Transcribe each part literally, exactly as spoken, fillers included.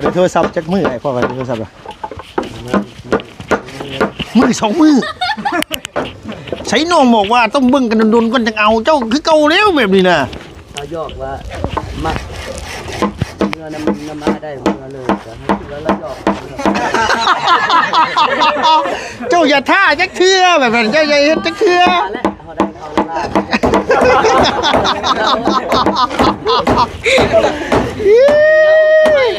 เดี๋ยวโทรศัพท์จักมื้อ ให้พ่อไปโทรศัพท์ละ มื้อสองมื้อ ใช้น้องบอกว่าต้องเบิ่งกันโดนๆก่อนจังเอา เจ้าคือเก่าแล้วแบบนี้นะ เขาหยอกว่า มา เมื่อน้ำน้ำมาได้ เมื่อเลย ก็ให้เมื่อแล้วหยอก เจ้าอย่าท่าจักเทื่อแบบนั้น เจ้าอย่าเฮ็ดจักเทื่อ มาแล้ว เขาได้เขาแล้วล่ะ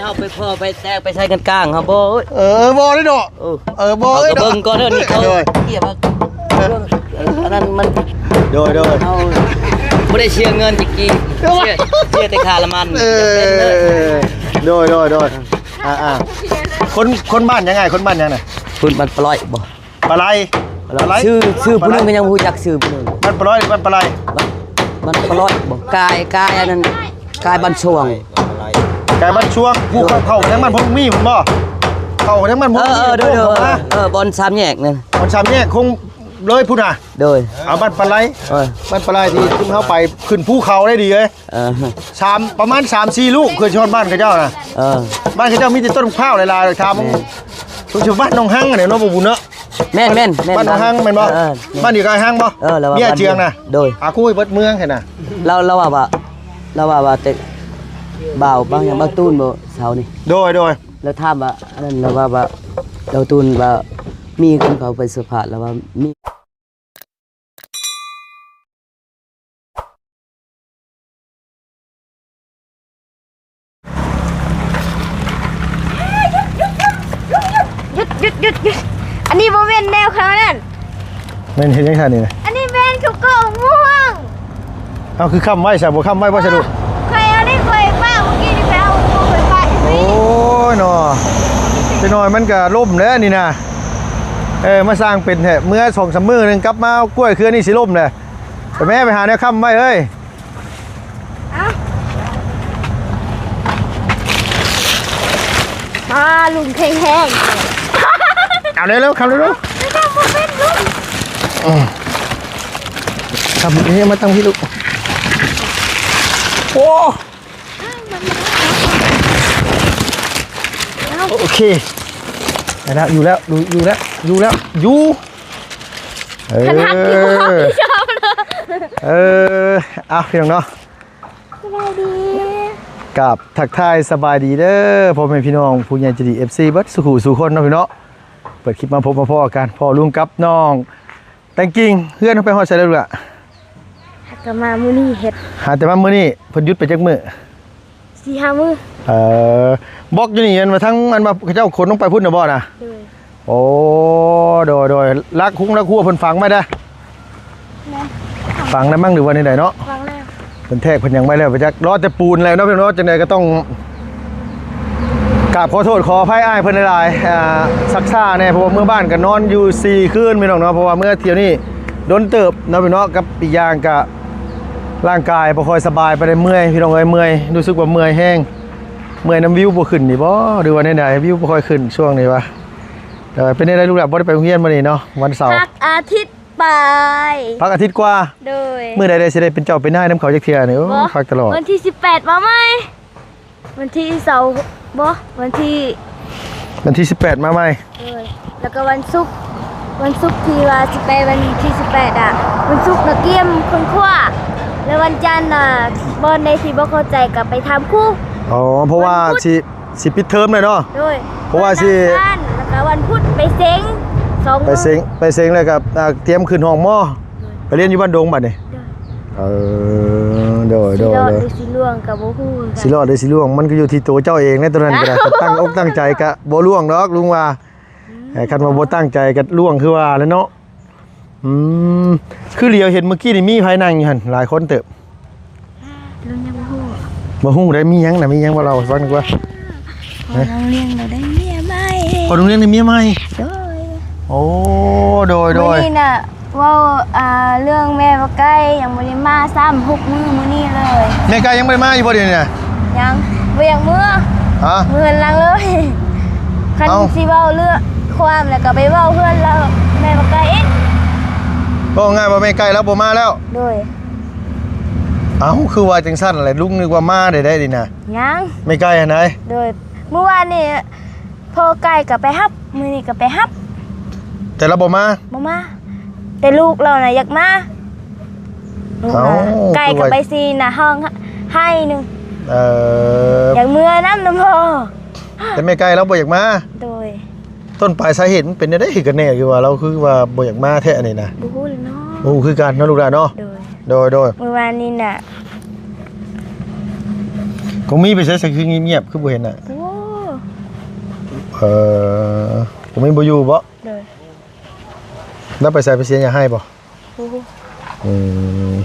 เขาไปพอไปแตกไปใส่กันกลางเขาบ่ เออ บ่ได้ดอก เออ เออ บ่ เอา ได้ กระ ดอก เบิ่งก่อนเด้อ นี่เขา โดย เกียบว่า เออ อันนั้นมัน โดย โดย เอา บ่ได้เสียเงินจักกี้ เสีย เสียแต่ค่าละมัน เออ โดย โดย โดย อ่า อ่า คน คนบ้านยังไง คนบ้านยังน่ะ คนบ้านปลอยบ่ ปลาไหล ปลาไหล ชื่อ ชื่อผู้หนึ่งก็ยังบ่รู้จักชื่อผู้หนึ่ง บ้านปลอย บ้านปลาไหล บ้าน บ้านปลอยบ่ กาย กายอันนั้น กายบ้านช่วง กายบ้านช่วง ผู้เข้า เข้าทางบ้านพวกมีผมบ่ เข้าทางบ้านพวก เออ มี เออ โดย โดย เข้ามา เออ บอนสามแยกนั่น บอนสามแยกคงเลยพุ้นน่ะ โดย เอาบ้านปลาไหล เออ บ้านปลาไหลที่ขึ้นเข้าไปขึ้นภูเขาได้ดีเลย เออ สาม ประมาณสามสี่ลูก เคยชอนบ้านเขาเจ้าน่ะ เออ บ้านเขาเจ้ามีแต่ต้นมะพร้าวหลายๆ ถาม แม่น คุณชาวบ้านหนองฮังเนี่ยเนาะ บ่บุญเนาะ แม่น แม่น แม่น บ้านหนองฮังแม่นบ่ เออ เออ แม่น บ้านอยู่ใกล้ฮังบ่ เออ แล้วว่า เมียเจียงน่ะ โดย อาคุยเบิดเมืองหั่นน่ะ เรา เราว่า ว่า เราว่า ว่าแต่บ่าวบางอย่างบางตูนบ่เช้านี่ โดย โดย แล้วถามว่า อันนั้น เราว่า ว่า เราตูนว่า มีคนเขาไปเสื้อผ้า แล้วว่ามี หยุด หยุด หยุด หยุด อันนี้บ่แม่นแนวเขานั่น แม่นเฮ็ดหยังซั่นนี่นะ อันนี้แม่นคือเกาะม่วง เอาคือค้ำไว้ซะ บ่ค้ำไว้บ่สะดวก ใครเอาได้เคยป้าเมื่อกี้นี่ไปเอาเคยป้าอยู่ โอ้ยเนาะ จักหน่อยมันก็ล่มแล้วนี่นะ เออ มาสร้างเป็นแท้ เมื่อสองสามมื้อหนึ่งกลับมาเอากล้วยเครือนี่สิล่มเลย ไปแม่ไปหาแนวค้ำไว้เอ้ย เอ้า อ่า ลุงแข็งแรง เอาเร็วๆ ครับเร็วๆ ไม่ต้องมาเป็นลุง อืม ครับ นี่มาตั้งพี่ลูก โอ้ โอเค ได้แล้ว อยู่แล้ว อยู่ อยู่แล้ว อยู่แล้ว อยู่ เออ ขนาดอยู่ ชอบเลย เออ เอาพี่น้องเนาะ สบายดี กับทักทายสบายดีเด้อ พ่อแม่พี่น้อง ผู้ใหญ่ใจดี เอฟซี เบิดสู่ผู้สู่คนเนาะพี่เนาะ เปิดคลิปมาพบมาพ้อกัน พ่อลุงกับน้อง แต่งกิ่ง เฮือนเฮาไปฮอดไสแล้วลูกหล่ะ หากะมามื้อนี้เฮ็ด หาแต่มามื้อนี้ เพิ่นหยุดไปจักมื้อ สี่ห้ามื้อ เออ บล็อกอยู่นี่ อันว่าทั้งอันว่าเขาเจ้าขนลงไปพุ้นน่ะบ่น่ะ โดย โอ้ โดย โดย ลักฮุ้งลักฮั่วเพิ่นฝังไว้เด้อ แม่น ฝังแล้วมั้ง หรือว่าในใดเนาะ ฝังแล้ว เพิ่นแทกเพิ่นหยังไว้แล้ว ไปจัก รอแต่ปูนแล้วเนาะพี่น้องเนาะ จังใดก็ต้อง กราบขอโทษขออภัยอ้ายเพิ่นหลายๆ อ่า ซักซ่าแน่ เพราะว่าเมื่อบ้านก็นอนอยู่สี่คืนพี่น้องเนาะ เพราะว่าเมื่อเที่ยวนี้โดนเติบเนาะพี่น้อง กับอีกอย่างก็ร่างกายบ่ค่อยสบายปานใด เมื่อยพี่น้องเอ้ย เมื่อย รู้สึกว่าเมื่อยแฮง เมื่อยนำวิวบ่ขึ้นนี่บ่ หรือว่าแนวใด วิวบ่ค่อยขึ้นช่วงนี้วะ เออ เป็นแนวใดลูกหลานบ่ได้ไปโรงเรียนมื้อนี้เนาะ วันเสาร์ พักอาทิตย์ไป พักอาทิตย์กว่า โดย มื้อใดได้สิได้เป็นเจ้าเป็นนายนำเขาจักเทื่อนี่ โอ้ บ่ พักตลอด วันที่สิบแปดมาใหม่ วันที่เสาร์ บ่ วันที่ วันที่สิบแปดมาใหม่ โดย แล้วก็วันศุกร์ วันศุกร์ที่ว่าสิไปวันที่สิบแปดอะ วันศุกร์น่ะเตรียมค้นคว้า แล้ววันจันทร์น่ะ บ่อนใดที่บ่เข้าใจก็ไปถามครู อ๋อ เพราะว่า วันพุธ สิ สิปิดเทอมเลยเนาะ โดย เพราะว่าสิ วันอังคารแล้วก็วันพุธไปเซ็ง สอง ไปเซ็ง ไปเซ็งแล้วก็ อ่า เตรียมขึ้นห้องมอ โดย ไปเรียนอยู่บ้านดงบัดนี้ โดย เออ โดย โดย สิรอด โดย หรือสิล่วงก็บ่ฮู้คือกัน สิรอดหรือสิล่วง มันก็อยู่ที่ตัวเจ้าเองนะ ตัวนั้นก็ได้ ตั้งอกตั้งใจก็บ่ล่วงดอกลุงว่า อืม เออ คันว่าบ่ตั้งใจก็ล่วงคือว่าแหละเนาะ อืม คือเหลียวเห็นเมื่อกี้นี่มีไผนั่งอยู่หั่น หลายคนเติบ ลุงยังบ่ฮู้ บ่ฮู้ได้มีหยังนะ มีหยังบ่เล่าให้ฟังดีกว่า พ่อน้องเลี้ยงเราได้เมียใหม่ พ่อน้องเลี้ยงได้เมียใหม่ โดย โอ้ โดย โดย มื้อนี้น่ะ เว้า อ่า เรื่องแม่บ่ใกล้ยังบ่ได้มาซ้ำ หกมื้อมื้อนี้เลย แม่ใกล้ยังบ่ได้มาอยู่บ่เดี๋ยวนี้น่ะ ยัง บ่อยากเมือ ฮะ เมือหลังเลย คัน เอ้า สิเว้าเรื่องความแล้วก็ไปเว้าเฮือนแล้ว แม่บ่ใกล้อีก เว้าง่ายว่าแม่ใกล้แล้วบ่มาแล้ว โดย เอ้า คือว่าจังซั่นแหละ ลุงนึกว่ามาได้ได้นี่นะ ยัง แม่ใกล้หั่นใด โดย มื้อวานนี่พ่อไก่ก็ไปฮับ มื้อนี้ก็ไปฮับ แต่ลาวบ่มา บ่มา แต่ลูกลาวน่ะอยากมา ลูก เอ้า น่ะ ไก่ก็ไปซีน่ะ ฮ้องไห้หนึ่ง เออ อยากเมือนำ นำพ่อ แต่แม่ไก่ลาวบ่อยากมา โดย ต้นปลายสาเหตุมันเป็นจั่งใด๋กันแน่ คือว่าลาวคือว่าบ่อยากมาแท้นี่นะ บ่ฮู้เลยเนาะ บ่ฮู้คือกันเนาะลูกหลานเนาะ โดย โดย โดย มื้อวานนี้น่ะ ของมีไปไส คือเงียบๆ คือบ่เห็นน่ะ โอ้ เออ ของมีบ่อยู่บ่ โดย ลาวไปไส ไปเสียหญ้าไฮ่บ่ โอ้ อืม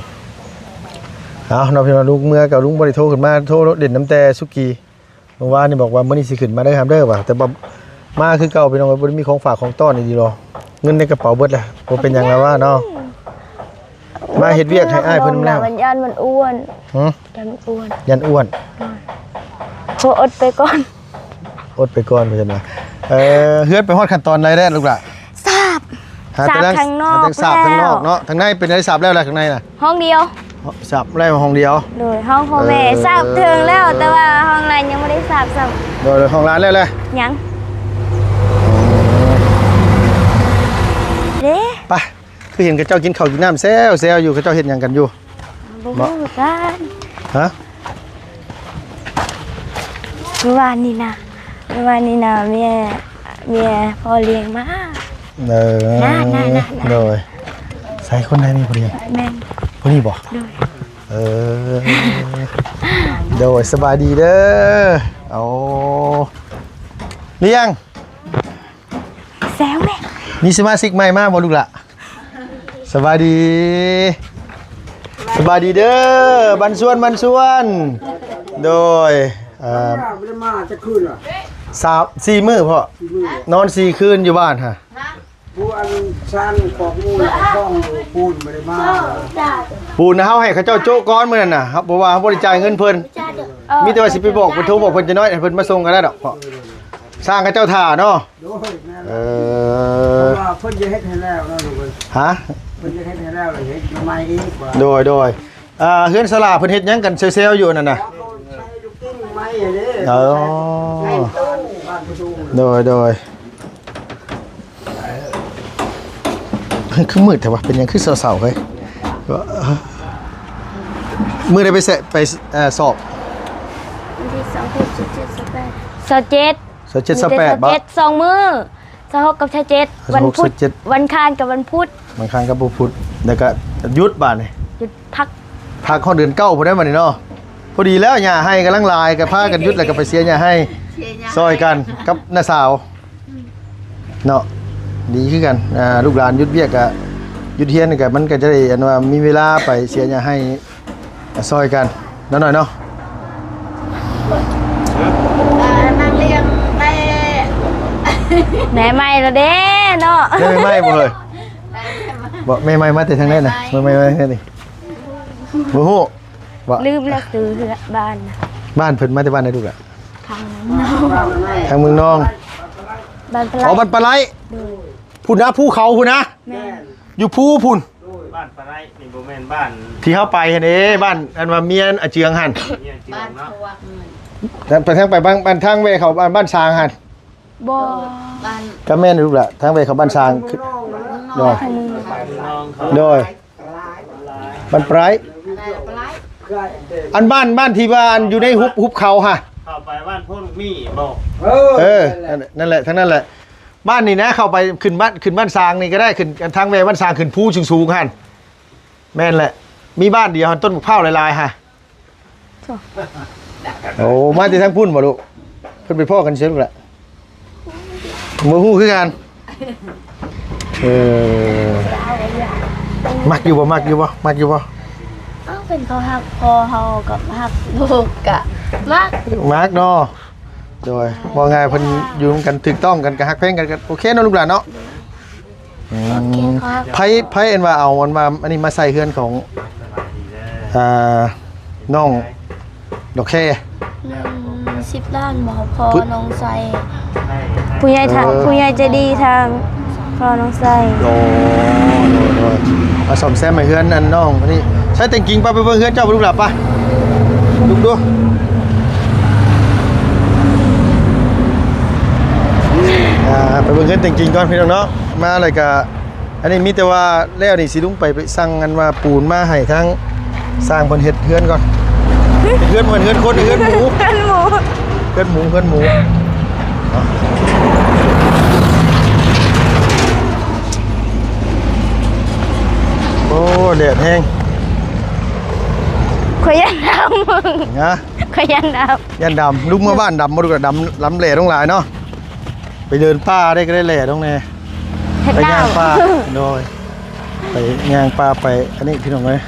เอาเนาะพี่น้อง ลุงเมือกับลุงบ่ได้โทรขึ้นมา โทรเล่นนำแต่สุกี้ เมื่อวานนี่บอกว่ามื้อนี้สิขึ้นมาเด้อครับเด้อว่ะ แต่บ่มาคือเก่าพี่น้อง บ่ได้มีของฝากของต้อนอีหลีหรอ เงินในกระเป๋าเบิดแล้ว บ่เป็นหยังแล้วว่าเนาะ มาเฮ็ดเวียกให้อ้ายเพิ่นแล้ว มันย่านมันอ้วน หึ ย่านมันอ้วน ย่านอ้วน โอ้ อดไปก่อน อดไปก่อนเพิ่นว่า เอ่อ เฮือนไปฮอดขั้นตอนใดแล้วลูกหล่ะ สาบ หาแต่ สาบข้างนอก หาแต่สาบข้างนอก แล้ว เนาะ ข้างในเป็นได๋ สาบแล้วล่ะข้างในน่ะ ห้องเดียว สาบแล้วห้องเดียว โดย ห้องพ่อแม่ เออ สาบเถิงแล้ว แต่ว่าห้องหลานยังบ่ได้สาบซ้ำ โดย ห้องหลานแล้วแหละ ยัง เด้ ไป คือเห็นเขาเจ้ากินข้าวกินน้ำแซวๆ อยู่ เขาเจ้าเฮ็ดหยังกันอยู่ บ่ฮู้คือกัน ฮะ มื้อวานนี้นะ มื้อวานนี้นะ แม่ แม่พ่อเลี้ยงมา เออ น่ะ น่ะ น่ะ น่ะ โดย ใส่คนใด๋นี่พอดี แม่น พอดีบ่ โดย เออ โดย สบายดีเด้อ เอา เลี้ยง แซวแม่ มีสมาชิกใหม่มาบ่ลูกหล่ะ สบายดี สบายดีเด้อ บันชวน บันชวน โดย เอ่อ บ่ได้มาจักคืนเหรอ สาม สี่มื้อพ่อ สี่มื้อ นอนสี่คืนอยู่บ้านฮะ ผู้อันซันปอกมูลของปูนบ่ได้มา ปูนนะ เฮาให้เขาเจ้าโจ๊ะก่อนมื้อนั้นน่ะครับ เพราะว่าเฮาบ่ได้จ่ายเงินเพิ่น เออ มีแต่ว่าสิไปบอกเพิ่น โทรบอกเพิ่นจะน้อย ให้เพิ่นมาส่งก็ได้ดอกพ่อ สร้างเขาเจ้าถ่าเนาะ โดย นั่นแหละ เออ เพราะว่าเพิ่นจะเฮ็ดให้แล้วนะลูกเอ้ย ฮะ เพิ่นจะเฮ็ดให้แล้ว เฮ็ดใหม่อีกว่า โดย โดย อ่า เฮือนศาลาเพิ่นเฮ็ดหยังกันแซวๆ อยู่นั่นน่ะ เขาใช้ลูกกิ้งไม้อะเด้ เออ ใช้ตู้บ้านประตู โดย โดย คือมืดแท้วะ เป็นหยังคือเศร้าๆ เฮ้ย มื้อใดไปแซะ ไป เอ่อ สอบ วันที่สอง หก สิบเจ็ด สิบแปด สิบเจ็ด สิบแปด สิบเจ็ด บ่ สองมื้อ สิบหก กับ สิบเจ็ด สิบหก วันพุธ สิบเจ็ด วันอังคารกับวันพุธ วันอังคารกับวันพุธ แล้วก็หยุดบาดนี้ หยุดพัก พักฮอดเดือนเก้าพุ้นได้บัดนี้เนาะ พอดีแล้วหญ้าไฮ่กำลังหลาย ก็พากันหยุดแล้วก็ไปเสียหญ้าไฮ่ เสียหญ้า ซอยกันกับน้าสาว เนาะ ดีคือกัน อ่า ลูกหลานหยุดเวียกก็หยุดเรียนก็ มันก็จะได้ อันว่ามีเวลาไปเสียหญ้าไฮ่ ซอยกัน น้อยๆ เนาะ อ่า นั่งเรียงแต่ แม่ใหม่ละเด้เนาะ แม่ใหม่บ่เฮ้ย บ่ แม่ใหม่มาแต่ทางใด๋น่ะ แม่ใหม่มาทางใด๋นี่ บ่ฮู้ บ่ ลืมแล้ว คือเฮือนบ้านน่ะ บ้านเพิ่นมาแต่บ้านใด๋ลูกหล่ะ ทางนั้น ทางเมืองนอง บ้านปลาไหล อ๋อ บ้านปลาไหล โดย พุ้นนะ ภูเขาพุ้นนะ แม่น อยู่ภูพุ้น บ้านปลาไหลนี่บ่แม่นบ้าน ที่เฮาไปหั่นเด้ บ้านอันว่าเมียอาเจืองหั่น เนี่ยเจืองเนาะ บ้านทวักเงิน แล้วไปทางไปบ้าน บ้านทางแวะเข้าบ้าน บ้านซางหั่น บ่ บ้าน ก็แม่นลูกหล่ะ ทางแวะเข้าบ้านซาง โดย ทางเมืองนอง โดย บ้านปลาย อันบ้าน บ้านที่ว่าอันอยู่ในหุบ หุบเขาฮะ เข้าไปบ้านโพนมีบ่ เออ เออ นั่นแหละ นั่นแหละ ทางนั้นแหละ บ้านนี่นะ เข้าไปขึ้นบ้าน ขึ้นบ้านซางนี่ก็ได้ ขึ้นทางแวะบ้านซาง ขึ้นภูสูงๆ หั่น แม่นแหละ มีบ้านเดียวหั่น ต้นมะพร้าวหลายๆ ฮะ โอ้ มาแต่ทางพุ้นบ่ลูก เพิ่นไปพ้อกันเสียลูกหล่ะ บ่ฮู้คือกัน เออ มักอยู่บ่ มักอยู่บ่ มักอยู่บ่ เอ้า เป็นเขาฮักพ่อเฮากับฮักลูกกะมัก มักเนาะ โดย ว่าง่ายเพิ่นอยู่กันถูกต้องกันก็ฮักแพงกันก็โอเคเนาะลูกหล่ะเนาะ อืม โอเคครับ ไผ ไผเอิ้นว่าเอาอันว่าอันนี้มาใส่เฮือนของ อ่า น้องดอกแค อืม สิบล้านบ่ พ่อ พุ น้องใส่ ผู้ใหญ่ทาง เออ ผู้ใหญ่ใจดีทางพ่อน้องใส่ โอ้ โดย โดย มาซ่อมแซมให้เฮือนอันน้องอันนี้ ใส่แต่งกิ่งไป ไปเบิ่งเฮือนเจ้าลูกหล่ะ ไป ลุกดู เฮือนแต่งจริงก่อนพี่น้องเนาะ มาเลยกะ อันนี้มีแต่ว่าแล้วนี่สิลุงไป ไปสั่งอันว่าปูนมาให้ทั้งสร้างเพิ่นเฮ็ดเฮือนก่อน เฮ็ดเฮือนเหมือนเฮือนคน เฮือนหมู เฮือนหมู เฮือนหมู เฮือนหมู โอ้ แดดแฮง ข่อยย่านดำ นะ ข่อยย่านดำ ย่านดำ ลุงเมือบ้านดำ มาดูกับดำ ลำแหล่ต้องหลายเนาะ ไปเดินป่าได้ก็ได้แหล่ต้องแน่ เฮ็ด ไปย่าง ดาว ป่า โดย ไปย่างป่าไป อันนี้พี่น้องเอ้ย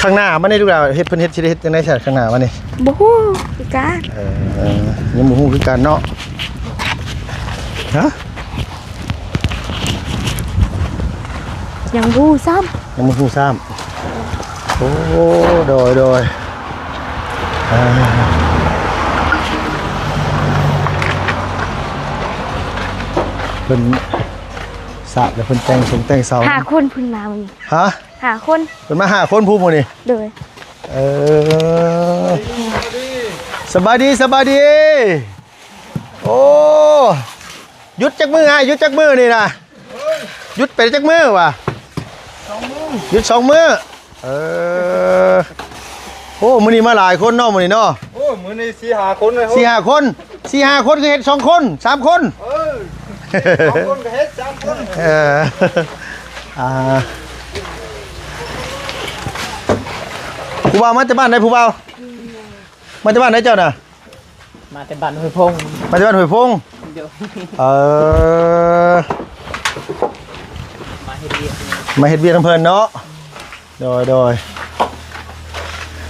ข้างหน้ามันนี่ลูกหลาน เฮ็ดเพิ่นเฮ็ดสิได้เฮ็ดจังได๋ซะ ข้างหน้ามันนี่ บ่ฮู้คือกัน เออ เออ ยังบ่ฮู้คือกันเนาะ ฮะ ยังบ่ฮู้ซ้ำ ยังบ่ฮู้ซ้ำ โอ้ โดย โดย อ่า เพิ่นสาดแล้วเพิ่นแต่งสงแต่งเสา ห้าคนเพิ่นมามื้อนี้ ฮะ ห้าคน เพิ่นมาห้าคนผู้มื้อนี้ โดย เออ สบายดี สบายดี โอ้ หยุดจักมื้อ อ้าย หยุดจักมื้อนี่นะ หยุดไปจักมื้อวะ หยุดสองมื้อ เออ โอ้ มื้อนี้มาหลายคนเนาะ มื้อนี้เนาะ โอ้ มื้อนี้สี่ห้าคนเลย สี่ห้าคน สี่ห้าคนคือเฮ็ดสองคน สามคน เออ สองคนก็เฮ็ด สามคน เออ อ่า ผู้บ่าวมาแต่บ้านใด ผู้บ่าว มาแต่บ้านใดเจ้าน่ะ มาแต่บ้านห้วยพง มาแต่บ้านห้วยพง เดี๋ยว เออ มาเฮ็ดเวียก มาเฮ็ดเวียกนำเพิ่นเนาะ โดย โดย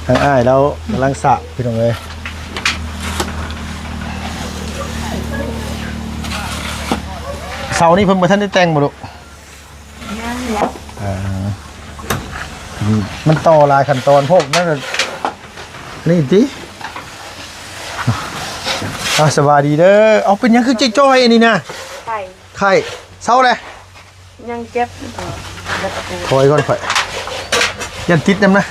ทางอ้ายแล้วกำลังสระพี่น้องเอ้ย เสานี่เพิ่นบ่ทันได้แต่งบ่ลูก ยัง อ่า มันต่อหลายขั้นตอนโพด นั่นน่ะ นี่ติ อ่า สบายดีเด้อ เอาเป็นหยังคือจ้อยๆอันนี้นะ ไข้ ไข้ เซาเลย ยังเจ็บ ถอยก่อน ข่อย ย่านติดนำนะ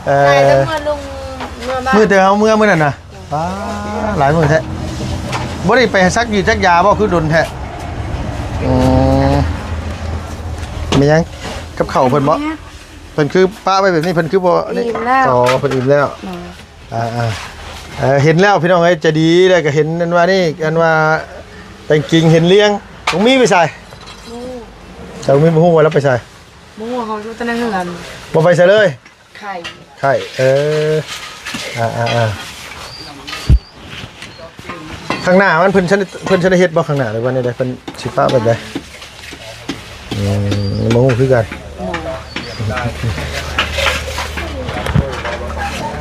เออ ไข้แล้วเมื่อลุง เมื่อบ้าน มื้อแต่เฮาเมื่อมื้อนั้นน่ะ ป้า หลายมื้อแท้ บ่ได้ไปซักยีดซักยาบ่ คือดนแท้ อืม มีหยัง กับข้าวเพิ่นบ่ เพิ่นคือปะไว้แบบนี้ เพิ่นคือบ่นี่ อิ่มแล้ว อ๋อ เพิ่นอิ่มแล้ว อืม อ่า อ่า เออ เห็นแล้วพี่น้องเอ้ย ใจะดีแล้วก็เห็นอันว่านี่ อันว่าแต่งกิ่งเห็นเลี้ยง บ่มีไปใส่ บ่ฮู้ แต่บ่มี บ่ฮู้ว่าแล้วไปใส่ บ่ฮู้ เขาอยู่แต่ในเฮือน บ่ไปใส่เลย ไข้ ไข้ เออ อ่า อ่า อ่า ข้างหน้ามันเพิ่นสิได้ เพิ่นสิได้เฮ็ดบ่ข้างหน้า หรือว่าแนวใด เพิ่นสิปะแบบใด อืม บ่ฮู้คือกัน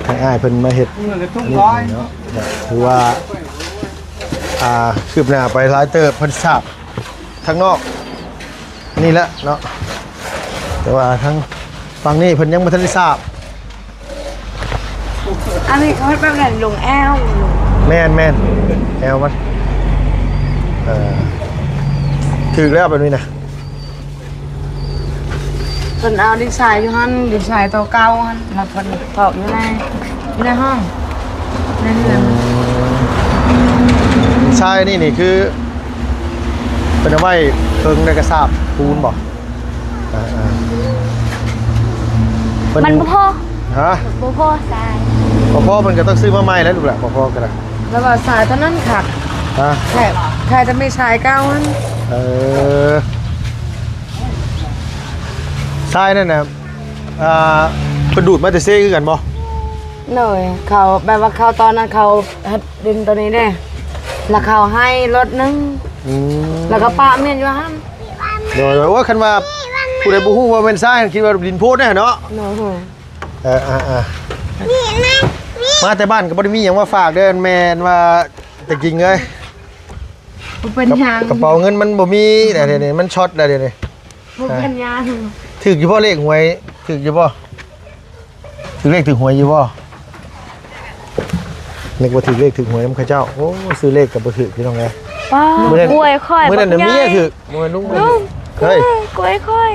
ทางอ้ายเพิ่นมาเฮ็ดนี่เนาะ ถือว่า อ่า คืบหน้าไปหลายเติบ เพิ่นสาบ ทางนอก นี่แหละเนาะ แต่ว่าทางฝั่งนี้เพิ่นยังบ่ทันได้สาบ อันนี้เขาเฮ็ดแบบนั้นลงแอว แม่น แม่น แอวมัน เออ ถืกแล้วแบบนี้นะ เพิ่นเอาดินทรายอยู่หั่น ดินทรายตัวเก่าหั่น แล้วเพิ่นตอกอยู่ใน อยู่ในห้อง ในเฮือน ทรายนี่นี่คือ เพิ่นเอาไว้เพิ่งในกระสาบปูนบ่ อ่าๆ เพิ่น มันบ่พอ ฮะ บ่พอทราย บ่พอเพิ่นก็ต้องซื้อมาใหม่แล้วลูกหล่ะ บ่พอก็ได้ แล้วว่าทรายเท่านั้นค่ะ ฮะ แค่ แค่จะมีทรายเก่าหั่น เออ ทรายนั่นน่ะ อ่า เพิ่นดูดมาแต่เซคือกันบ่ โดย เขาแบบว่าเขาตอนนั้นเขาเฮ็ดดินตัวนี้เด้ แล้วเขาให้รถหนึ่ง อืม แล้วก็ปะเมียนอยู่หั่น โดย โดย โอ้ย คันว่าผู้ใดบ่ฮู้ว่าแม่นทราย คิดว่าดินโพดแน่เนาะ โดย เออ อ่า อ่า มาแต่บ้านก็บ่ได้มีหยังมาฝากเด้อ แม่นว่าแต่กิ่งเอ้ย บ่เป็นหยัง กระเป๋าเงินมันบ่มีแล้วเดี๋ยวนี้ มันช็อตแล้วเดี๋ยวนี้ บ่เป็นหยัง ถืกอยู่บ่เลขหวย ถืกอยู่บ่ ถืกเลขถืกหวยอยู่บ่ นึกว่าถืกเลขถืกหวยนำเขาเจ้า โอ้ ซื้อเลขก็บ่ถืกพี่น้องเอ้ย ป้า มื้อนั้น กล้วยข่อย มื้อนั้นน่ะ บักใหญ่ เมียถืก บ่แม่นลุง ลุง เฮ้ย กล้วยข่อย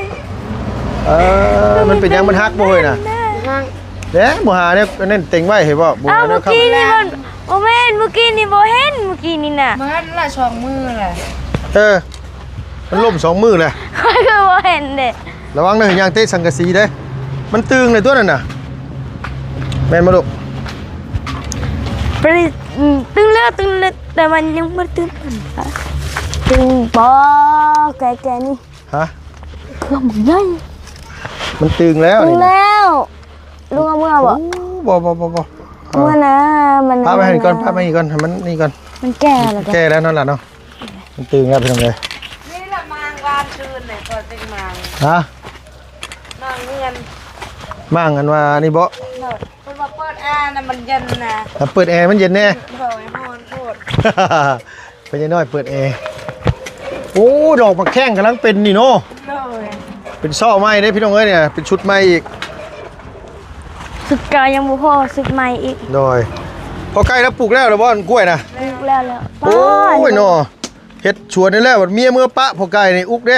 เออ มันเป็นหยังมันหักบ่เฮ้ยน่ะ หัก เด้ บ่หาแนวอันนั้นเต็งไว้ให้บ่ บ่หาแนว อ้าว เมื่อกี้นี่มัน บ่แม่น เมื่อกี้นี่บ่เห็น เมื่อกี้นี่น่ะ มาละสองมือแหละ เออ มันล้มสองมือเลย ข้อยก็บ่เห็นเด้ ระวังเด้อ ย่างเตะสังกะสีเด้ มันตึงเลยตัวนั้นน่ะ แม่นบ่ลูก ไป อืม ตึงแล้ว ตึงแล้ว แต่มันยังบ่ตึง ตึงบ่ แก แกนี่ ฮะ เครื่องมันใหญ่ มันตึงแล้ว ตึง นี่นะ แล้ว ลุงเอามือบ่ โอ้ บ่ บ่ บ่ บ่ เออ เมื่อนะ มัน ปะไปให้ก่อน มัน ปะไปให้ก่อน ให้มันนี่ก่อน มันแก่แล้ว แก่แล้วนั่นแหละเนาะ มันตึงแล้วพี่น้องเอ้ย นี่ละมางวานคืนเนี่ย ก่อนเป็นมาง ฮะ มางเงิน มางอันว่านี่บ่ เนาะ เพิ่นว่าเปิดแอร์น่ะมันเย็นนะ อ่ะ เปิดแอร์มันเย็นแน่ บ่ให้ฮ้อนโพด เป็นยังน้อยเปิดแอร์ โอ้ ดอกหมากแข้งกำลังเป็นนี่เนาะ โดย เป็นซ้อใหม่เด้พี่น้องเอ้ยเนี่ย เป็นชุดใหม่อีก ชุดเก่ายังบ่พอ ชุดใหม่อีก โดย พ่อไก่แล้วปลูกแล้วเหรอบ่อนกล้วยนะ ปลูกแล้วแล้ว โอ้ย ป้า เนาะ เฮ็ดสวนนี่แล้ว บัดเมียเมื่อปะพ่อไก่นี่อุกเด้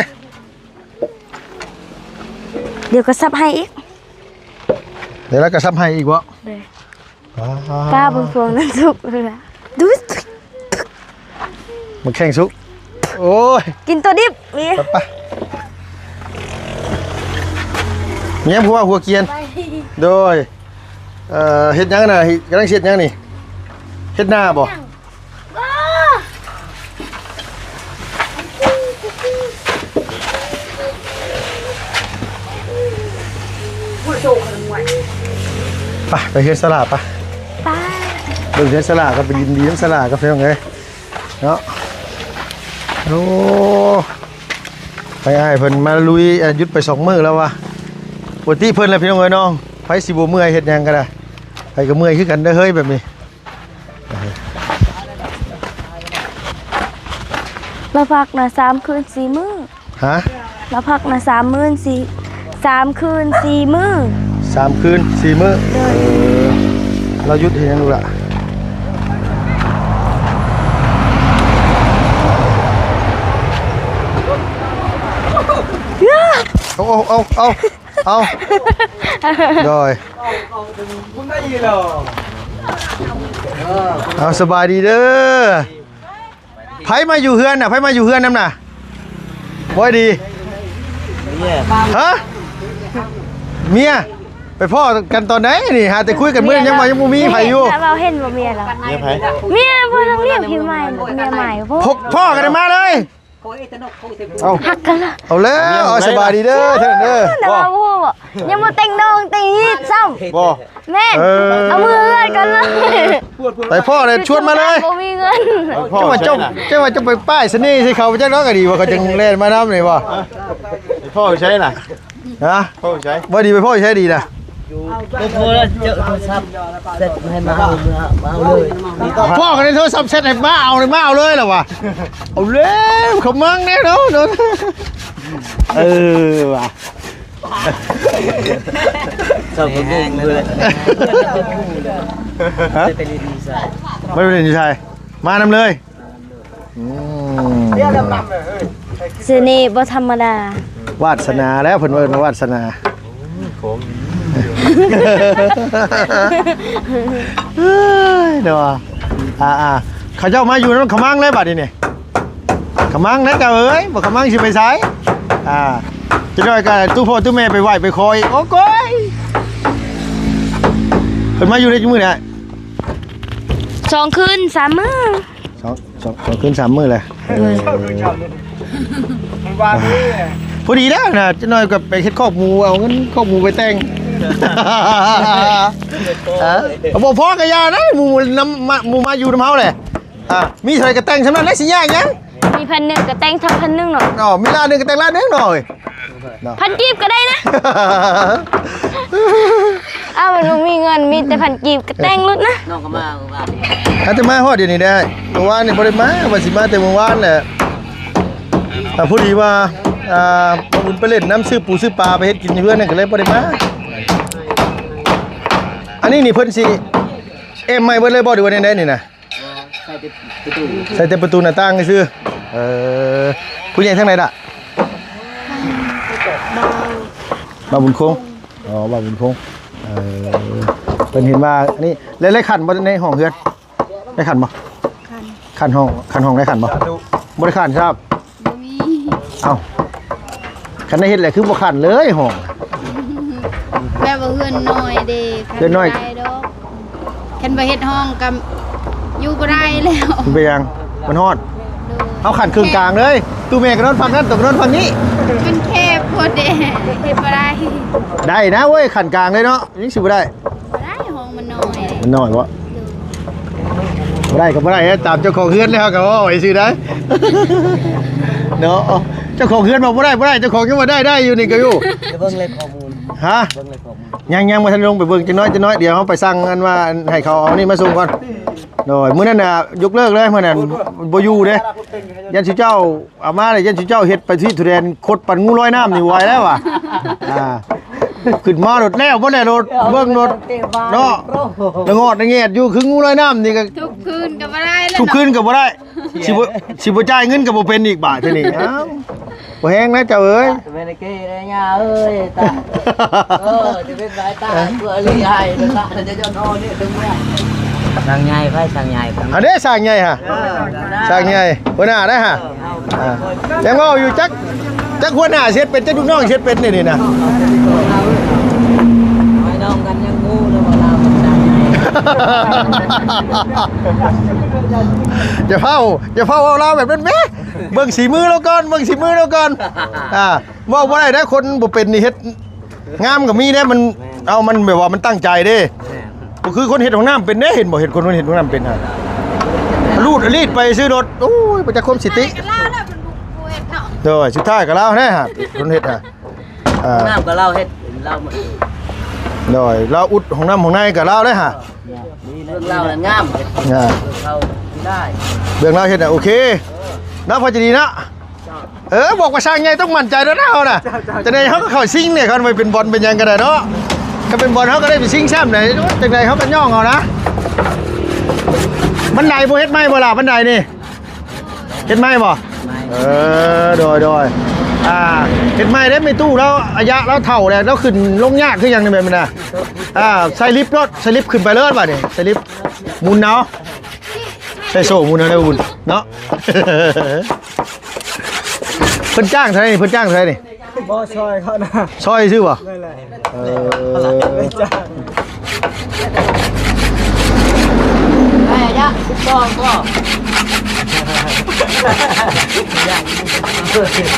เดี๋ยวก็สับให้อีก เดี๋ยวแล้วก็สับให้อีกบ่ เลย ว้าว ป้าเบิ่งพวงนั้นสุกเลยอะ ดู มันแข้งสุก โอ้ย กินตัวดิบนี่ ไป ไป เนี่ยผัวหัวเกรียน โดย เอ่อ เฮ็ดหยังน่ะ กำลังเฮ็ดหยังนี่ เฮ็ดนาบ่ ไป ไปเฮือนสลาปะ ไป เบิ่งเฮือนสลาก็ไปยินดีนำสลาก็เพียงเลยเนาะ โอ้ ไปอ้ายเพิ่นมาลุย อ่ะ หยุดไปสองมื้อแล้ววะ ปกติเพิ่นแหละพี่น้องเอ้ยเนาะ ไผสิบ่เมื่อยเฮ็ดหยังก็ได้ ไผก็เมื่อยคือกันเด้อเฮ้ยแบบนี้ มาพักนะสามคืนสี่มื้อ ฮะ มาพักนะสามมื้อสี่ สามคืนสี่มื้อ สามคืนสี่มื้อ โดย เออ เราหยุดเฮ็ดหยังลูกล่ะ เอา เอา เอา เอา เอา โดย เอา สบายดีเด้อ ไผมาอยู่เฮือนน่ะ ไผมาอยู่เฮือนนำน่ะ บ่ดี เมีย ฮะ เมีย ไปพ้อกันตอนไหนนี่ หาแต่คุยกันมื้อนี้ยังมายังบ่มีไผอยู่ เห็นแล้ว เราเห็นบ่เมียเรา เมียไผ เมียพ่อต้องเรียกพี่ใหม่ เมียใหม่ พวก พ้อ พ้อกันมาเลย เอา ฮักกันละ เอาแล้ว เอา สบายดีเด้อ เทิงเด้อ แต่ว่าบ่ฮู้บ่ ยังบ่แต่งดองแต่งฮีดซ้ำ บ่ แม่น เออ เอามือเอื้อนกันเลย ไปพ้อเลย ชวนมาเลย บ่มีเงิน ไปพ้อ จังหวะเจ้า ใช่น่ะ จังหวะเจ้าไปป้ายเสน่ห์ใส่เขา จังน้อยก็ดีว่าเขาจังแล่นมานำนี่บ่ ไปพ้อใช่น่ะ ฮะ พ้อใช่ บ่ดีไปพ้อใช่ดีนะ บ่พ้อแล้วเจอโทรศัพท์ เสร็จให้มาเอา มาเอาเลย พ้อกันในโทรศัพท์เสร็จให้มาเอาเลย มาเอาเลยเหรอวะ เอาแล้วเขามั่งแน่เนาะ เออว่ะ ชอบคนงงเลย ฮะ ไปเล่นอยู่ไส ไม่ไปเล่นอยู่ไส มานำเลย อืม เสน่ห์บ่ธรรมดา วาสนาแล้วเพิ่นว่าเอิ้นว่าวาสนา ของดี เฮ้ยเนาะ อ่าๆ เขาเจ้ามาอยู่นำขมังเลยบัดนี้นี่ ขมังนะเจ้าเอ้ย บ่ขมังสิไปไส อ่า จักหน่อยก็ตู้พ่อตู้แม่ไปไหว้ไปขออีก โอ้โก้ย เพิ่นมาอยู่ได้จักมื้อนี่ สองคืนสามมื้อ สอง สอง สองคืนสามมื้อเลย เออ มันว่านี่ พอดีแล้วนะ จักหน่อยก็ไปเฮ็ดคอกหมู เอาเงินคอกหมูไปแต่ง ฮะ เอาบ่พอก็อย่านะ หมู่นำ มา หมู่มาอยู่นำเฮาแหละ อ่ะ มีเท่าไหร่ก็แต่งส่ำนั้นแหละ สิยากหยัง มีพันหนึ่งก็แต่งเท่าพันหนึ่งเนาะ อ๋อ มีล้านหนึ่งก็แต่งล้านหนึ่งหน่อย เนาะ พันกีบก็ได้นะ อ้าว มันบ่มีเงิน มีแต่พันกีบก็แต่งโลดนะ น้องก็มาว่า อาจจะมาฮอดเดี๋ยวนี้ได้ เมื่อวานนี่บ่ได้มา ว่าสิมาแต่เมื่อวานแหละ อ่ะ พอดีว่า อ่า ป้าบุญไปเล่นน้ำ ซื้อปูซื้อปลาไปเฮ็ดกินอยู่เฮือนนั่นก็เลยบ่ได้มา อันนี้นี่เพิ่นสิเอ็มใหม่เบิดเลยบ่ หรือว่าแนวใดนี่นะ ใส่แต่ประตู ใส่แต่ประตูหน้าต่างซื่อ เออ ผู้ใหญ่ทางใดล่ะ บ่าวบุญคง อ๋อ บ่าวบุญคง เออ เพิ่นเห็นว่าอันนี้ แล้ว แล้วขันบ่ในห้องเฮือน ได้ขันบ่ คัน ขันห้อง ขันห้องได้ขันบ่ บ่ได้ขันครับ บ่มี เอ้า คันได้เฮ็ดแหละคือบ่ขันเลยห้อง แบบว่าเฮือนน้อยเด้ เฮือนน้อย คันบ่ได้ดอก คันบ่เฮ็ดห้องก็อยู่บ่ได้แล้ว มันเป็นหยัง มันฮ้อน โดย เอาขันครึ่งกลางเลย ตู้แม่ก็นอนฝั่งนั้น ตัวก็นอนฝั่งนี้ มันแคบโพดเด้ เฮ็ดบ่ได้ ได้นะเว้ย ขันกลางเลยเนาะ ยังสิบ่ได้ บ่ได้ ห้องมันน้อย มันน้อยบ่ โดย บ่ได้ก็บ่ได้ ตามเจ้าของเฮือนแล้วก็เว้าไว้ซื่อได้ เนาะ เจ้าของเฮือนบอกบ่ได้ บ่ได้ เจ้าของยังว่าได้ ได้อยู่นี่ก็อยู่ เดี๋ยวเบิ่งเลขข้อมูล ฮะ เบิ่งเลขข้อมูล ยัง ยังบ่ทันลงไปเบิ่งจักหน้อย จักหน้อย เดี๋ยวเฮาไปสั่งอันว่าให้เขาเอานี่มาส่งก่อน โดย มื้อนั้นน่ะ ยกเลิกเลย มื้อนั้นบ่อยู่เด้ ยันสิเจ้า เอามาเลย ยันสิเจ้าเฮ็ดไปที่ทุเรน คดปันงูลอยน้ำนี่ไหวแล้วว่ะ อ่า ขึ้นมาโลดแล้ว บ่แล้วโลด เบิ่งโลด เนาะ ละงอดละแงดอยู่ คืองูลอยน้ำนี่ก็ ทุกคืนก็บ่ได้แล้ว ทุกคืนก็บ่ได้ สิบ่ สิบ่จ่ายเงินก็บ่เป็นอีกบาดทีนี้ อ้าว บ่แฮงนะเจ้าเอ้ย ไม่ได้เกเรนะย่าเอ้ย ตา เออ จะเป็นสายตาตัวเลี้ยงให้ ตาจะยอดนอนเนี่ย ตรงเนี้ย สั่งใหญ่ไป สั่งใหญ่ไป อันนี้สั่งใหญ่ฮะ เออ สั่งใหญ่ หัวหน้าได้ฮะ อ่า ยังว่าอยู่จัก จักหัวหน้าเฮ็ดเป็น จักลูกน้องเฮ็ดเป็นนี่ นี่นะ น้อยน้องกันยังงูแล้วบ่ลาวมันสั่งใหญ่ อย่าเฝ้า อย่าเฝ้าเอาลาวแบบนั้นแหม เบิ่งสีมือแล้วก่อน เบิ่งสีมือแล้วก่อน อ่า เว้าบ่ได้นะ คนบ่เป็นนี่เฮ็ด งามก็มีนะ มัน แม่น เอา มันแบบว่ามันตั้งใจเด้ แม่น ก็คือคนเฮ็ดห้องน้ำเป็นเด้ เห็นบ่ เห็นคนเฮ็ดห้องน้ำเป็นฮะ รูดรีดไปซื้อรถ โอ้ย บ่จักความสิติ ไปกันลาวแล้วเป็นผู้เฮ็ดเนาะ โดย สุดท้ายก็ลาวนะฮะ คนเฮ็ดฮะ อ่า ห้องน้ำก็ลาวเฮ็ด ลาวหมด โดย ลาวอุดห้องน้ำห้องในก็ลาวเลยฮะ นี่เรื่องลาวนั่นงาม อ่า เรื่องเขาได้ เรื่องลาวเฮ็ดน่ะ โอเค นะ พอจะดีนะ เออ บอกว่าช่างใหญ่ต้องมั่นใจแล้วนะเฮาน่ะ จะได้เฮาก็เข้าซิงเนี่ย คันไปเป็นบอลเป็นหยังก็ได้เนาะ คันเป็นบอลเฮาก็ได้ไปซิงแชมป์ไหน จังใดเฮาก็ย่องเอานะ บันไดบ่เฮ็ดใหม่บ่ล่ะ บันไดนี่ เฮ็ดใหม่บ่ เออ โดย โดย อ่า เฮ็ดใหม่ได้ไม่ตู้แล้ว อายะแล้วเฒ่าแล้ว แล้วขึ้นลงยากคือหยังนี่แบบนี้นะ อ่า ใส่ลิฟต์รถ ใส่ลิฟต์ขึ้นไปเลยบัดนี้ ใส่ลิฟต์หมุนเอา ใส่โซ่หมุนเอาได้บุญเนาะ เพิ่นจ้างเท่าไหร่นี่ เพิ่นจ้างเท่าไหร่นี่ บ่ซอยเขานะ ซอยซื่อบ่ นั่นแหละ เออ ไม่จ้าง ได้อะยะ สิบสองก็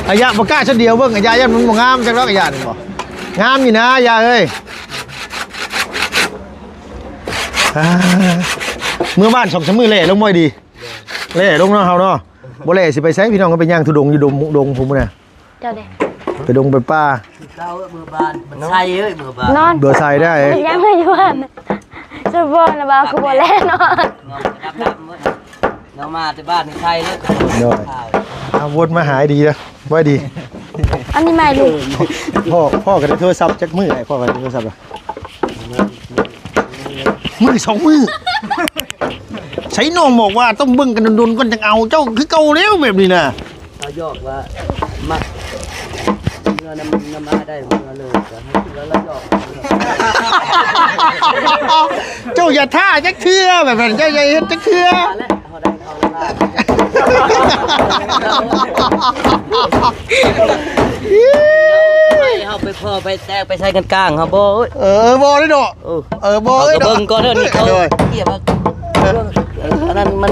อายะบ่กล้าซะเดียวเบิ่ง อายะย่านมันบ่งามจักดอก อายะนี่บ่ งามอยู่นะ อายะเอ้ย อ่า เมือบ้านสองสามมื้อแหล่ลงบ่อยดี แหล่ลงเนาะเฮาเนาะ บ่แหล่สิไปไสพี่น้อง ก็ไปย่างธุดงค์อยู่ดง ดงพุ้นนะ เจ้าเด้ ไปดงไปป่า เจ้าเอ้ยเมือบ้าน มันใส่เอ้ยเมือบ้าน นอน เบื่อใส่ได้ ยังไม่อยู่บ้าน สมบูรณ์นะบ่าว คือบ่แลนอน เงาดำๆเว้ย เงามาแต่บ้านนี่ใส่เลย โดย เอาวนมาหายดีนะ ว่าดี อันนี้ไม่รู้ พ่อ พ่อก็ได้โทรศัพท์จักมื้อ ไอ้พ่อก็ได้โทรศัพท์อะ มื้อสองมื้อ ใส่น้องบอกว่าต้องเบิ่งกันโดนๆก่อนจังเอา เจ้าคือเก่าแล้วแบบนี้นะ เขาหยอกว่า มา เมื่อน้ำ น้ำมาได้ เมื่อเลย ก็ให้เมื่อแล้วหยอก เจ้าอย่าท่าจักเทื่อแบบนั้น เจ้าอย่าเฮ็ดจักเทื่อ มาแล้ว เขาได้เขาแล้วล่ะ เขาไปพ่อไปแตกไปใส่กันกลางเขาบ่ เออ บ่ได้ดอก เออ เออ บ่ เขา ได้ ก็ ดอก เบิ่งก่อนเด้อนี่เขา โดย เกียบมา เออ อันนั้นมัน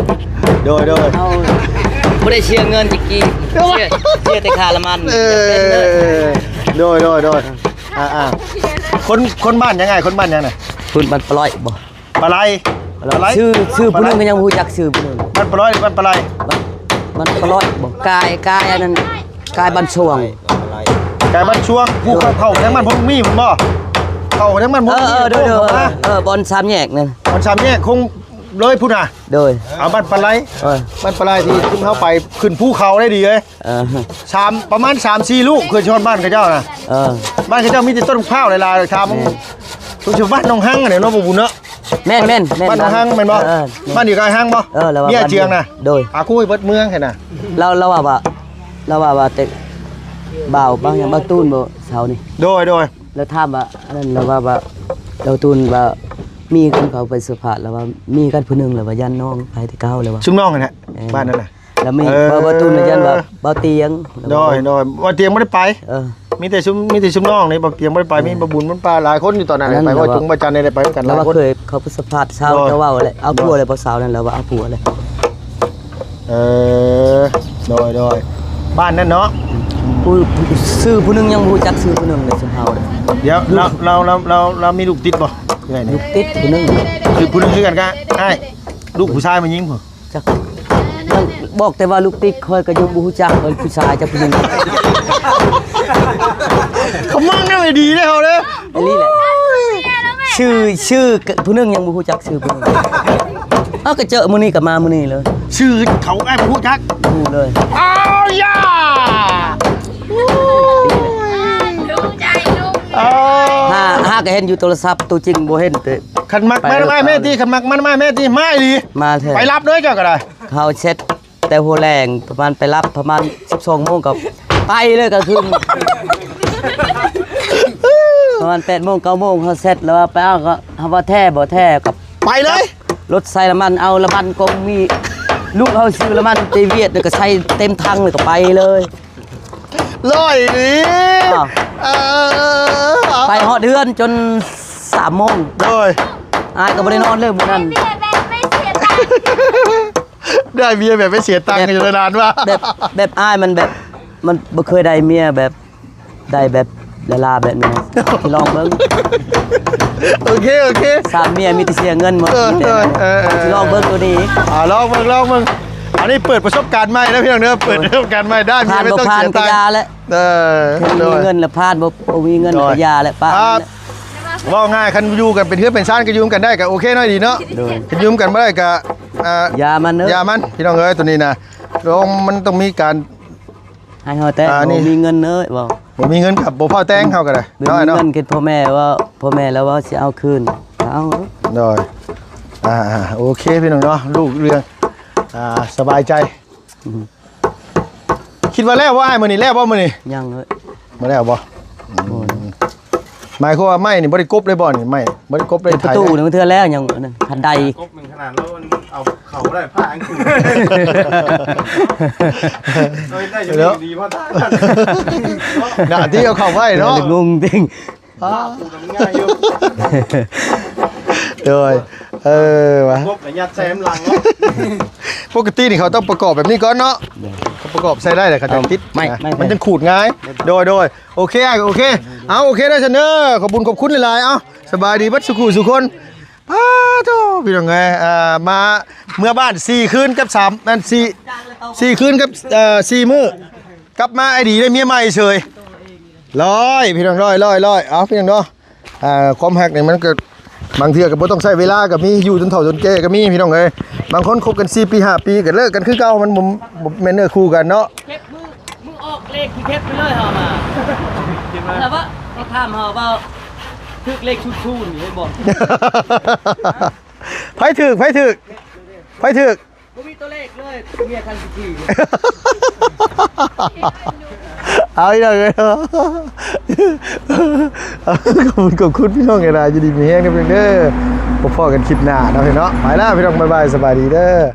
โดย โดย เอา บ่ได้เสียเงินจักกี้ โดย เสีย เสียแต่ค่าละมัน เออ โดย โดย โดย อ่า อ่า คน คนบ้านยังไง คนบ้านยังน่ะ พื้นบ้านปลอยบ่ ปลาย ปลาย ชื่อ ชื่อผู้หนึ่งก็ยังบ่รู้จักชื่อผู้หนึ่ง บ้านปลอย บ้านปลาย บ้าน บ้านปลอยบ่ กาย กายอันนั้น กายบ้านช่วง กายบ้านช่วง ผู้เข้า เข้าทางบ้านพงมีผมบ่ เข้าทางบ้านพงมี เออ เออ โดย โดย เข้ามา เออ บอนสามแยกนั่น บอนสามแยกคงเลยพุ้นน่ะ โดย เอาบ้านปลาย เออ บ้านปลายที่ขึ้นเข้าไป ขึ้นภูเขาได้ดีเลย เออ สาม ประมาณสามสี่ลูก คือชนบ้านเขาเจ้าน่ะ เออ บ้านเขาเจ้ามีแต่ต้นมะพร้าวหลายๆ ถาม แม่น คุณชาวบ้านหนองฮังเนี่ยเนาะ บ่บุญเนาะ แม่น แม่น แม่น บ้านหนองฮังแม่นบ่ เออ แม่น บ้านอยู่ใกล้ฮังบ่ เออ แล้วว่า เมียเจียงน่ะ โดย อาคุยเบิดเมืองหั่นน่ะ เรา เราว่าว่า เราว่าว่าแต่ บ่าว บ่าวหยัง บ่าวตูนบ่เช้านี่ โดย โดย แล้วถามว่า อันนั้น เราว่าว่า บ่าวตูนว่า มีคนเขาไปสัมภาษณ์แล้วว่า มีกันผู้หนึ่งแล้วว่าย่านน้องไปที่เก่าแล้วว่า ซุมน้องนั่นแหละ เออ บ้านนั่นน่ะ แล้วมี เออ เบา เบาตูนน่ะย่านว่าเบาเตียง โดย โดย เบาเตียงบ่ได้ไป เออ มีแต่ซุม มีแต่ซุมน้องนี่ เบาเตียงบ่ได้ไป เออ มีเบาบุญมันปาหลายคนอยู่ตอนนั้น อันนั้น ไป แหละ เบาจุง เบาจันนี่ได้ไปกัน แล้ว หลาย ว่า คน เคยเขาไปสัมภาษณ์สาว โดย เจ้าเว้าแหละ เอาผัวเลย บ่สาวนั่นแล้วว่าเอาผัวเลย เออ โดย โดย บ้านนั่นเนาะ ผู้ ชื่อผู้หนึ่งยังบ่รู้จักชื่อผู้หนึ่งเลย ซุมเฮาเลย เดี๋ยว เรา เรา เรา เรา เรามีลูกติดบ่ เอื้อยนี่ ลูกติดผู้หนึ่ง คือผู้หนึ่งคือกันกะ อ้าย ลูกผู้ชายมายิงผม จัก บอกแต่ว่าลูกติด ข้อยก็ยังบ่รู้จักว่าผู้ชายจักผู้หญิง เขามั่งแนวดีเลยเขาเลย อันนี้แหละ ชื่อ ชื่อผู้หนึ่งยังบ่รู้จักชื่อผู้หนึ่ง เอ้า ก็เจอมื้อนี้ก็มามื้อนี้เลย ชื่อเขาอ้ายบ่รู้จัก รู้เลย อ้าว อย่า รู้ใจลูก อ้าว หา หาก็เห็นอยู่โทรศัพท์ ตัวจริงบ่เห็นเด้ คันมัก ไป มา มาแม่ติ คันมัก มา มาแม่ติ มาอีหลี มาเถอะ ไปรับเด้อเจ้าก็ได้ เขาแชทแต่หัวแลง ประมาณไปรับประมาณสิบสองโมงก็ไปเลยกลางคืน ประมาณแปดโมงเก้าโมงเขาแชทแล้วว่าไปเอา ก็เขาว่าแท้บ่แท้ก็ ไปเลย รถใส่น้ำมัน เอาน้ำมันก็มี ลูกเขาซื้อน้ำมันไปเวียด แล้วก็ใส่เต็มถังเลยก็ไปเลย ร้อยนี่ อ้าว เออ ไปฮอดเฮือนจนสามโมง โดย อ้ายก็บ่ได้นอนเลยมื้อนั้น เบียร์แบบไม่เสียตังค์ ได้เบียร์แบบไม่เสียตังค์ แบบ อยู่นานว่ะ แบบ แบบอ้ายมันแบบ มันบ่เคยได้เมียแบบ ได้แบบลาๆแบบนี้ ลองเบิ่ง โอเค โอเค สามเมียมีแต่เสียเงินหมด เออ มีแต่ เออ เออ เออ ลองเบิ่งตัวนี้ อ่า ลองเบิ่ง ลองเบิ่ง อันนี้เปิดประสบการณ์ใหม่นะพี่น้องเด้อ เปิดประสบการณ์ใหม่ ได้เมียไม่ต้องเสียตังค์ ผ่านบ่ผ่านก็อย่าแหละ เออ มีเงินแล้วผ่าน บ่ บ่มีเงินก็อย่าแหละ ป้า ครับ เว้าง่าย คันอยู่กันเป็นเฮือนเป็นซานก็อยู่กันได้ก็โอเคหน่อยดีเนาะ โดย คันอยู่กันบ่ได้ก็ อ่า อย่ามันเด้อ อย่ามัน พี่น้องเอ้ย ตัวนี้นะ ลอง มันต้องมีการ ให้เฮาแต่ อ่า บ่ นี่ มีเงินเด้อ บ่ บ่มีเงินกับบ่พอแต่งเฮาก็ได้ บ่มี น้อยเนาะ เงินคิดพ่อแม่ว่า พ่อแม่แล้วว่าสิเอาคืน เอา โดย อ่า อ่า โอเคพี่น้องเนาะ ลูกเรื่อง อ่า สบายใจ อืม คิดว่าแล้วบ่อ้ายมื้อนี้ แล้วบ่มื้อนี้ ยังเลย บ่แล้วบ่ โอ้ย อืม หมายความว่าไม้นี่บ่ได้กบเลยบ่นี่ ไม้บ่ได้กบเลย ไถ ประตูนี่มันเทื่อแล้วยังอันนั้น คันได กบมันขนาดแล้วมันเอาเขาได้ผ้าอังกฤษ เอ้ย ได้อยู่ เดี๋ยว ดีเพราะท่าน น่ะ ที่เอาเขาไว้เนาะ เออ งงจริง อ้าว ปลูกมันง่ายอยู่ โดย เออ วะ กบกับยัดใส่น้ำลังเนาะ ปกตินี่เขาต้องประกอบแบบนี้ก่อนเนาะ โดย เขาประกอบใส่ได้เลยเขาจะ เอา ติด ไม่ นะ ไม่ มันจะขูดง่าย โดย โดย โอเค โอเค เอา โอเค ได้เสนอ ขอบคุณ ขอบคุณหลายๆ เอา สบายดีเบิดสุขุสุคน พาโทพี่น้องเอ้ย อ่า มาเมือบ้านสี่คืนกับสาม นั่น สี่ สี่คืนกับ เอ่อ สี่มื้อ กลับมาไอ้ดีได้เมียใหม่เฉย ร้อย พี่น้อง ร้อย ร้อย ร้อย เอาพี่น้องเนาะ อ่า ความฮักนี่มันก็ บางเทื่อก็บ่ต้องใช้เวลาก็มี อยู่จนเฒ่าจนแก่ก็มี พี่น้องเอ้ย บางคนคบกันสี่ปีห้าปีก็เลิกกันคือเก่า มันบ่ บ่แม่นเนื้อคู่กันเนาะ เก็บมือ มือออกเลขที่เก็บไปเลยเฮามา แล้วว่าเขาถามเฮาว่า ถืกเลขศูนย์ศูนย์อยู่ให้บอก ไผถืก ไผถืก ไผถืก บ่มีตัวเลขเลย เมียคันสิขี่ เอาอีกแล้วเว้ย ขอบคุณ ขอบคุณพี่น้องกันนะ อยู่ดีมีแฮงกันเพียงเด้อ พบกันคลิปหน้าเนาะพี่เนาะ ไปแล้วพี่น้อง บ๊ายบาย สบายดีเด้อ